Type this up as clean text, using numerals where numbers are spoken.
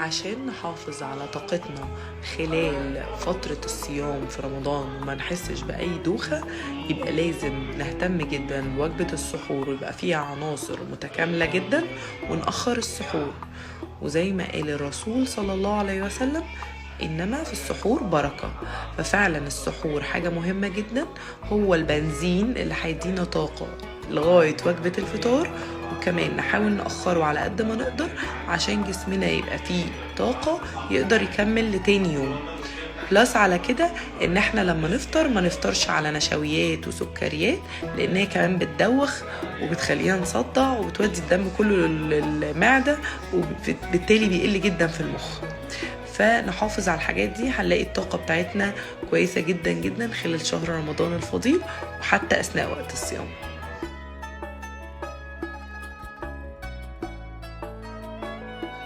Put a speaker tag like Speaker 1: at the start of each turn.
Speaker 1: عشان نحافظ على طاقتنا خلال فترة الصيام في رمضان وما نحسش بأي دوخة، يبقى لازم نهتم جدا بوجبة السحور ويبقى فيها عناصر متكاملة جدا، ونأخر السحور. وزي ما قال الرسول صلى الله عليه وسلم إنما في السحور بركة. ففعلا السحور حاجة مهمة جدا، هو البنزين اللي هيدينا طاقة لغاية وجبة الفطار، وكمان نحاول نأخره على قد ما نقدر عشان جسمنا يبقى فيه طاقة يقدر يكمل لتاني يوم. plus على كده ان احنا لما نفطر ما نفطرش على نشويات وسكريات، لان هي كمان بتدوخ وبتخلينا نصدع وبتودي الدم كله للمعدة، وبالتالي بيقل جدا في المخ. فنحافظ على الحاجات دي، هنلاقي الطاقة بتاعتنا كويسة جدا جدا خلال شهر رمضان الفضيل وحتى أثناء وقت الصيام.